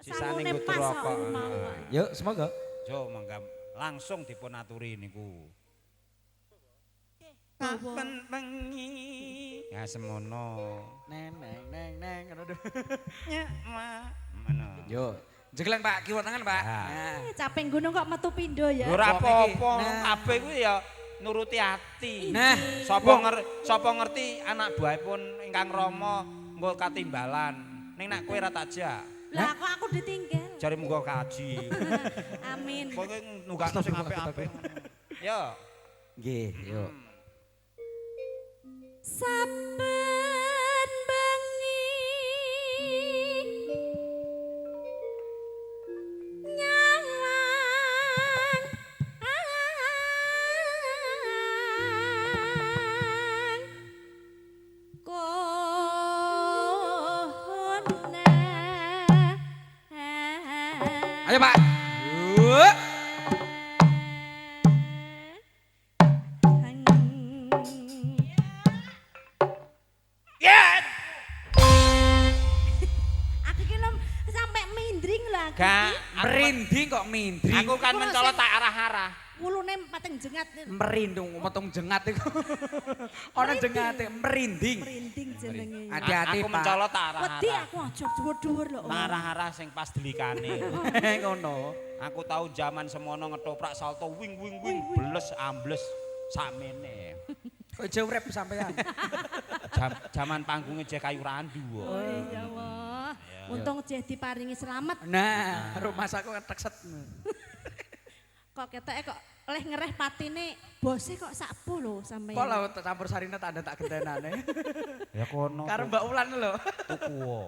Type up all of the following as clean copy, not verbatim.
Sisane Sangune nggo pas turu kok apa. mau. Yuk, semoga. Jo mangga langsung dipun aturi niku. Saben bengi. Ya semono. Neng neng neng neng ngono. Nyak ma. Ngono. Yo, jegleng Pak, kiwa tangan Pak. Nah. Nah. Caping gunung kok metu pindho ya. Ora Wong iki. apa-apa, Nah. kabeh kuwi ya nuruti ati. Nah, Sapa ngerti anak buahipun ingkang rama nggo katimbalan. Ning nek kowe ora tak jak. Lah kok aku ditinggal. Jare munggo kaji. Amin. Kowe kowe nunggakno sing apik-apik. Yo. Nggih, yuk. Saben bengi nyawang kohona. Ayo Pak. Yuk. Ya. Aku ki lho sampe mindring lho aku. Gak, ki. Merinding kok mindring. Aku kan mencolot tak arah-arah. Wulune pateng jengat. Merindung metung jengat iku. Ana jengate merinding. Merinding jenenge. Hati-hati Aku Pak. mencolot tak Wedi arah-arah. aku aja dhuwur-dhuwur lho. Tak arah-arah sing pas delikane. Ngono. Aku tahu zaman semono ngetoprak salto wing wing wing bles ambles sakmene. Kok jauh urip sampean. Jaman panggungnya jek kayu randu. Oh iya wah. Untung jeh diparingi selamat. Nah, rumah saku ketekset. Kok ketoke kok oleh ngereh patine bose kok sakpo lho sampeyan. Kok lho campur sarine tanda tak gentenane. Ya kono. Karo Mbak Ulan lho. Tuku. Wo.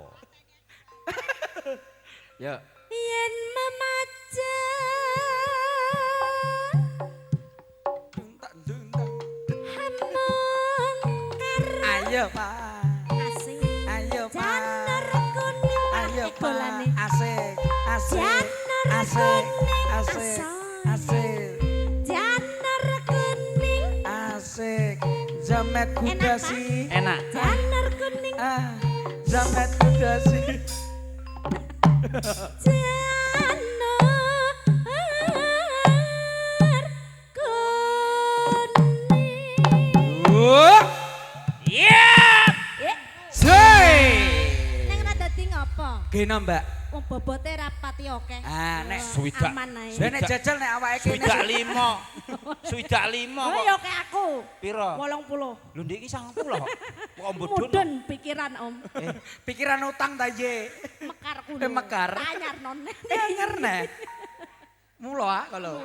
Ya. Yen memaca Dung tak dung tak. hamong Ayo Pak. asing. Ayo Pak. Janur kuning Ayo Pak. bolane. Asik. Asik. Janur Asik. kuning Asik. asor. Asik. Janur kuning. Asik. Jamet Enak, kuda Pak? sih. Enak. Janur kuning. Ah, jamet kuda sih. Janur kuning. Wuh. Iya. Eh, Sey. neng ra dadi ngopo? Geno Mbak. Wong bobote ra pati akeh. Ah, nek Swidak. Aman ae. Lah nek jajal nek awake kene 65. 65 Oh kok. ya kayak aku. Piro? 80. Lho ndek iki 90 kok. Kok mbodon. Mudun pikiran Om. Pikiran utang ta ye. Mekar kulo. Eh, mekar. Anyar non. Anyar neh. Mulo ah kalau.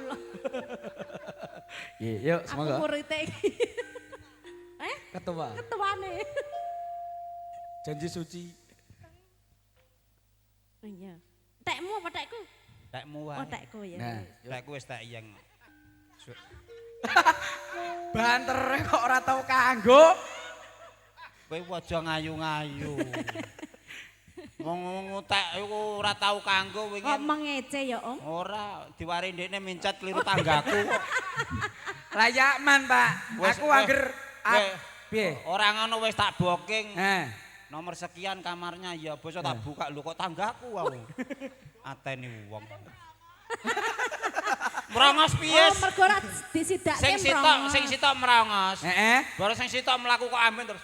Iya, yuk Aku semoga. muridé iki. Eh, Ketua. ketuane. Janji suci. Oh iya. Tekmu apa tekku? Tekmu wae. Oh tekku ya. Nah, Tekku wis tek iyeng. Banter kok ora tau kanggo. Kowe aja ngayu-ngayu. Wong tek iku ora tau kanggo wingi. Kok mengece ya Om? Ora, diwari ndekne mincet kliru tanggaku. Lah ya aman, Pak. Wes, Aku angger piye? Ora ngono wis tak booking. Nah, Nomor sekian kamarnya ya bosok tak buka lho kok tanggaku aku. Ateni wong. Merongos piye? Oh, mergo ora disidake Sing sitok, sing sitok merongos. heeh. Baru sing sitok mlaku kok amben terus.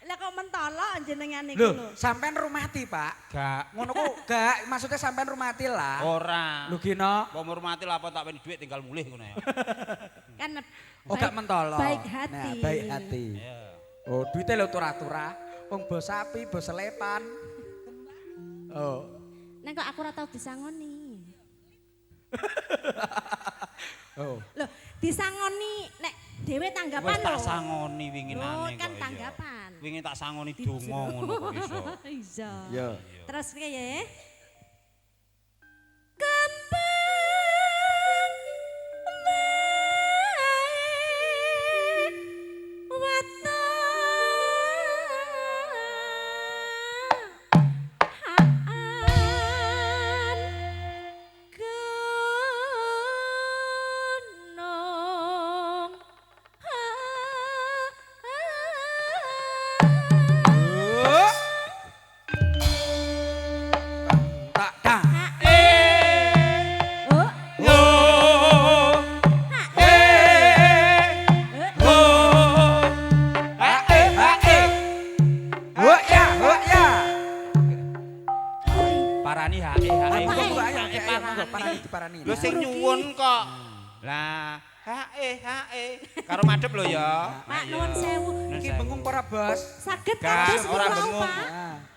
Lah kok mentolok jenengan iku Lho, lho. sampean rumati, Pak. Gak. Ngono ku gak, maksudnya sampean rumati lah. Ora. Lho gino, Wong ngurmati lah apa tak weni dhuwit tinggal mulih ngono ya. Kan oh gak mentolok. Baik hati. Nah, baik hati. Iya. Oh, duitnya lho turah-turah. Wong bos sapi, bos selepan. Oh. Neng kok aku ora tau disangoni. Oh. Loh, disangoni nek dhewe tanggapan Wis tak lho. sangoni winginane Loh, kan kok iya. tanggapan. Wingi tak sangoni donga ngono kok iso. Iya. Ya. Terus piye ya? Kembang wae watahan gunung. Oh. Diparani hae hae. Ayo parani diparani. Lho sing nyuwun kok. Lah, hae hae. Karo madhep lho ya. Pak nuwun sewu. Iki bengung ora, Bos? Saged kados ora bengung.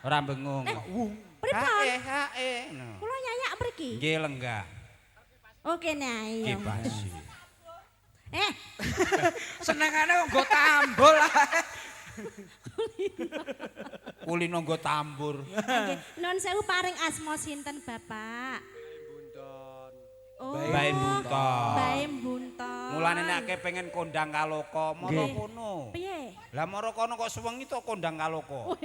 Ora bengung. Pripun? Hae hae. Kula nyayak mriki. Nggih lenggah. Oke nah iya. Nggih pasti. Senengane kok nggo tambul. Kulino nggo tambur. Nggih, nuwun sewu paring asma sinten Bapak? Bunton. Oh. Bae Bunton. Bae Bunton. Mulane nek pengen kondang kaloka, mara kono. Piye? Lah mara kono kok suwengi to kondang kaloka.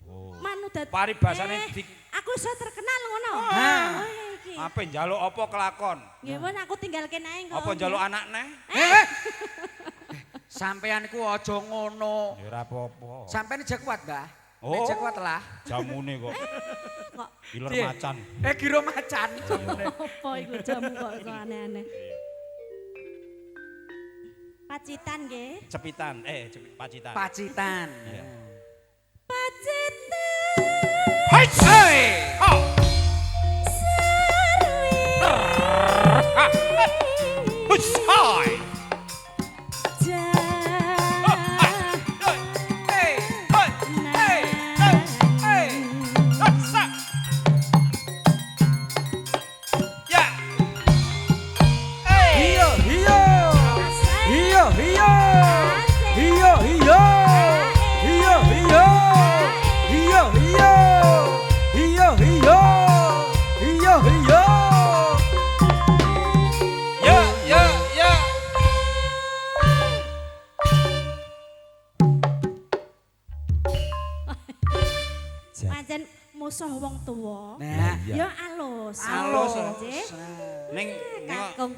Oh. Manut paribasane aku iso terkenal ngono. Oh iki. Ape njaluk apa kelakon? Nggih pun aku tinggalke nae kok. Apa njaluk anak neh? Sampeyan ku aja ngono. Ya ora apa-apa. Sampeyan aja kuat, Mbah. Nek aja kuat lah. Jamune kok. Kok iler macan. Giro macan jamune. Apa iku jamu kok iso aneh-aneh. Pacitan nggih. Cepitan, Pacitan. Pacitan. Iya. Pacitan. Hei! Oh. Hai. Musuh wong tuwa. Nah, ya alus. Alus. Ning kakung.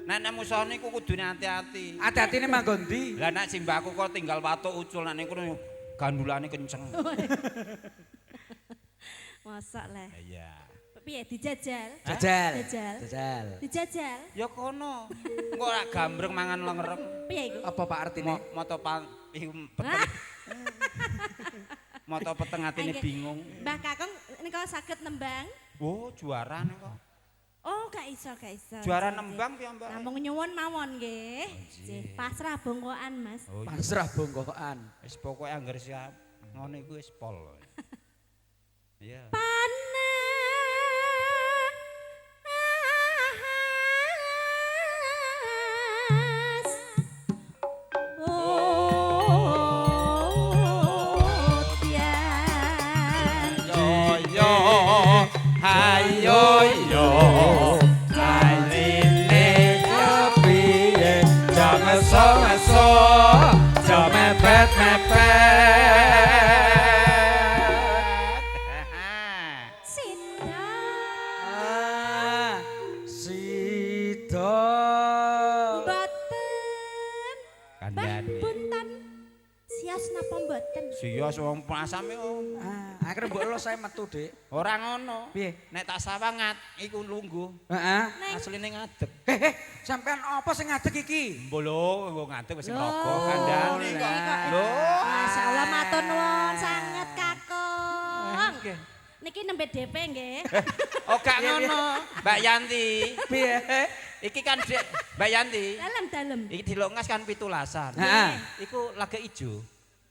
Nek musuh niku kudune ati-ati. Ati-atine manggon ndi? Lah nek simbahku kok tinggal watuk ucul nek niku gandulane kenceng. Mosok le. Iya. Piye dijajal? Jajal. Jajal. Dijajal. Ya kono. Engko ora gambreng mangan lengereng. Piye iku? Apa Pak artine? Moto pan iku peteng. Moto peteng atine bingung. Mbah Kakung nika saged nembang? Oh, juara nika. Oh, gak iso, gak iso. Juara nembang piye, Mbak? Namung nyuwun mawon nggih. Nggih, pasrah bongkokan, Mas. Oh, pasrah bongkokan. Wis pokoke angger siap ngono iku wis pol. Iya. Panas. Ayo yo aline kepiye jangan so-so jangan mepet-mepet sida sida mboten kandhane punten sias napa mboten sias wong pasame. Akhire mbok los saya metu, Dik. Ora ngono. Piye? Nek tak sawangat iku lungguh. Heeh. Asline ngadeg. Sampean apa sing ngadeg iki? Mbok lho, nggo ngadeg wis ngrogo kandhane kok. Lho, masyaallah matur nuwun sanget Kakung. Niki nembe DP nggih. Oh, gak ngono, Mbak Yanti. Piye? Iki kan Dik, Mbak Yanti. Dalem-dalem. Iki dilongas kan 17-an. Heeh. Iku lagi ijo.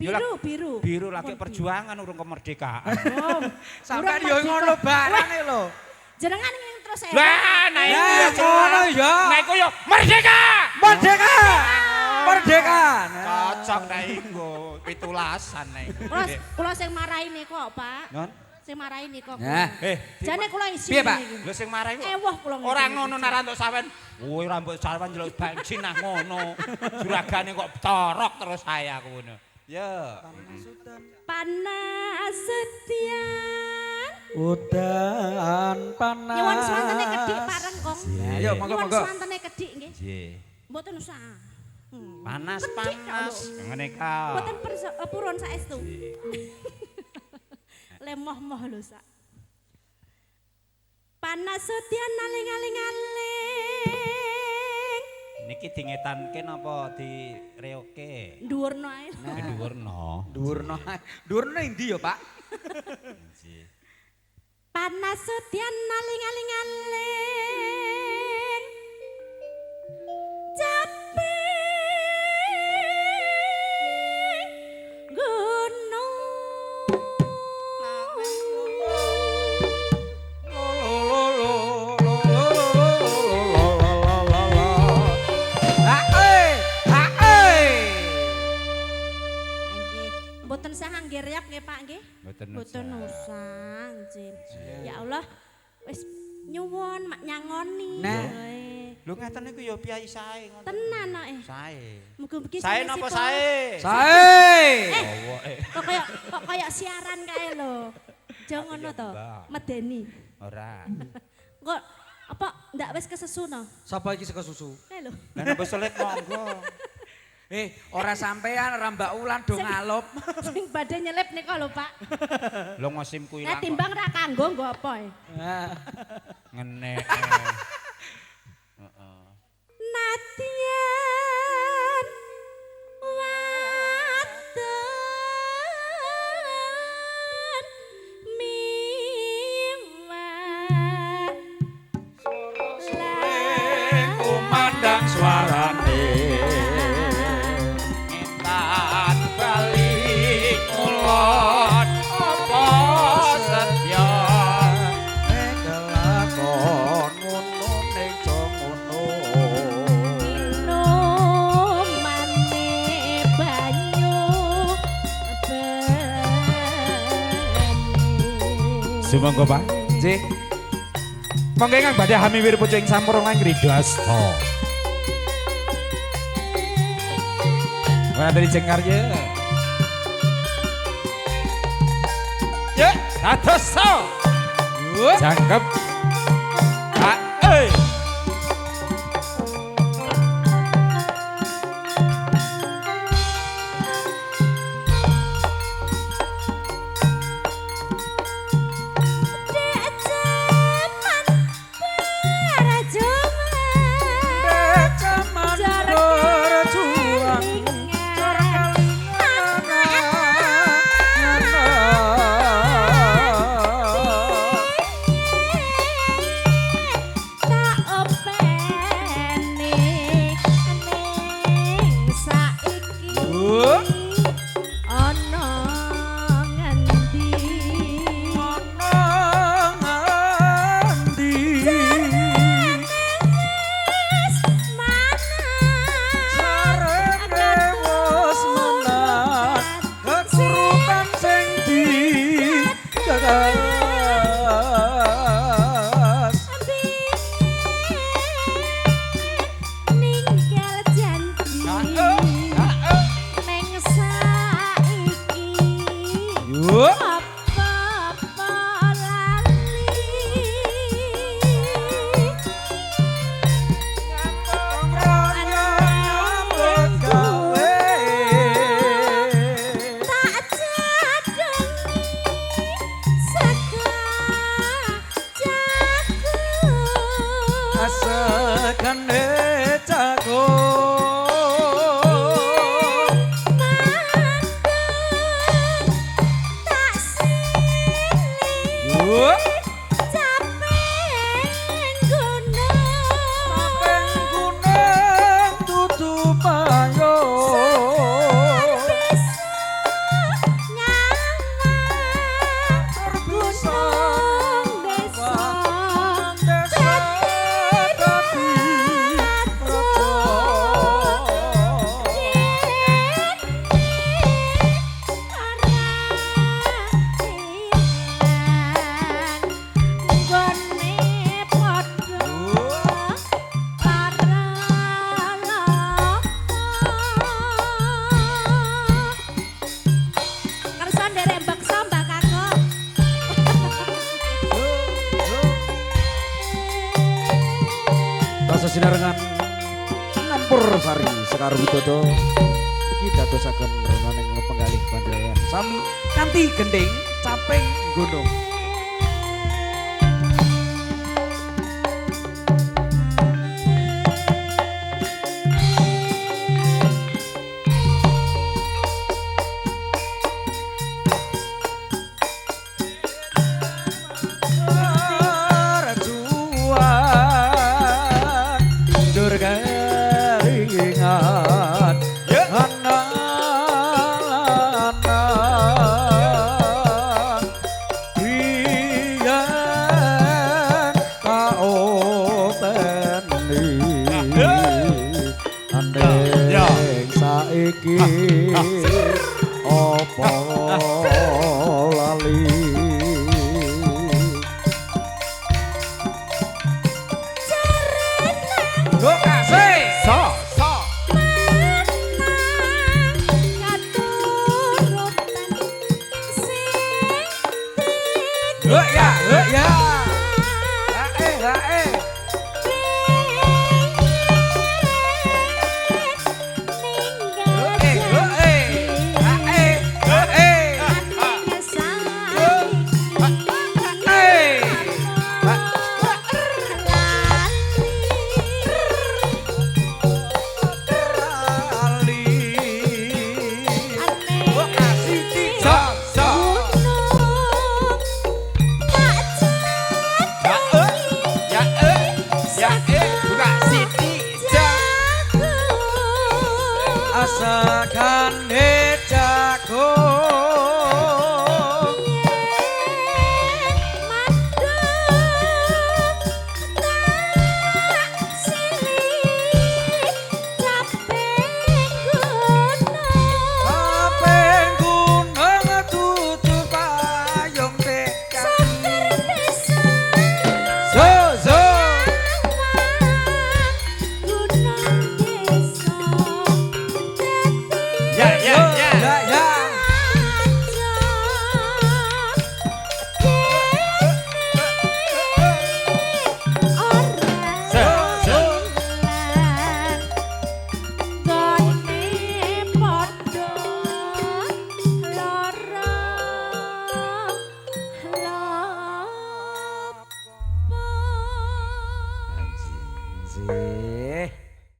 Biru, biru. Biru lagi perjuangan urung kemerdekaan. Sampeyan yo ngono barang lho. Jenengan ngene terus ya. Lah, nah iku ya ngono ya. Nah iku yo merdeka. Merdeka. Merdeka. Cocok nek iku 17-an nek iku. Kula sing marahi niku, Pak. Non? Sing marahi niku. Nah, jane kula isi. Piye, Pak? Lho sing marahi kok. Ewuh kula. Ora ngono nek ra entuk sawen. Kowe ora mbok sawen njeluk bensin nah ngono. Juragane kok torok terus ae aku ngono. Ya. Panas setian. Udan panas. Nyuwun swantene kedhik Pak Rengkong. Ayo monggo Nyuwun monggo. swantene kedhik nggih. Nggih. Mboten usah. Panas panas. Ngene ka. Mboten purun saestu. Lemoh-moh lho sak. Panas setian aling-aling-aling. Niki dingetanke napa direoke? Dhuwurno ae. Dhuwurno. Dhuwurno. Dhuwurno ning ndi ya, Pak? Nggih. Panas sudyan aling-aling-aling caping gunung. Mboten sah angge reok nggih Pak nggih. Mboten usah nggih. Ya Allah wis nyuwun mak nyangoni. Nah. Lho ngeten niku ya piyai sae ngoten. Tenan kok. Sae. Mugi-mugi sae napa sae? Sae. Kok kaya siaran kae lho. Aja ngono to. Medeni. Ora. Kok apa ndak wis kesesu no? Sapa iki saka susu? Kae lho. Lah napa selit monggo. Ora sampean, ora Mbak Ulan do ngalup. Sing badhe nyelip nika lho, Pak. Lho ngosimku ilang. Lah timbang ra kanggo nggo apa e? Ngene. Heeh. Nadyan wadon miwah kumandang suarane. Sumangga Pak. Nggih. Monggo ingkang badhe hamiwir pucuk ing sampurna lan ngridhasta. Ora dari jengkar ya. Ya, dados. Jangkep. Ah, eh. Sinarengan Ngampur Sari Sekar Widodo iki dadosaken renaning penggalih panjenengan sami kanthi gendhing caping gunung. Iki apa lali Yo kasih So so Yo ya yo ya hae hae Asakane jago Kaping gunung tutu payung tekak Zo zo Ya ya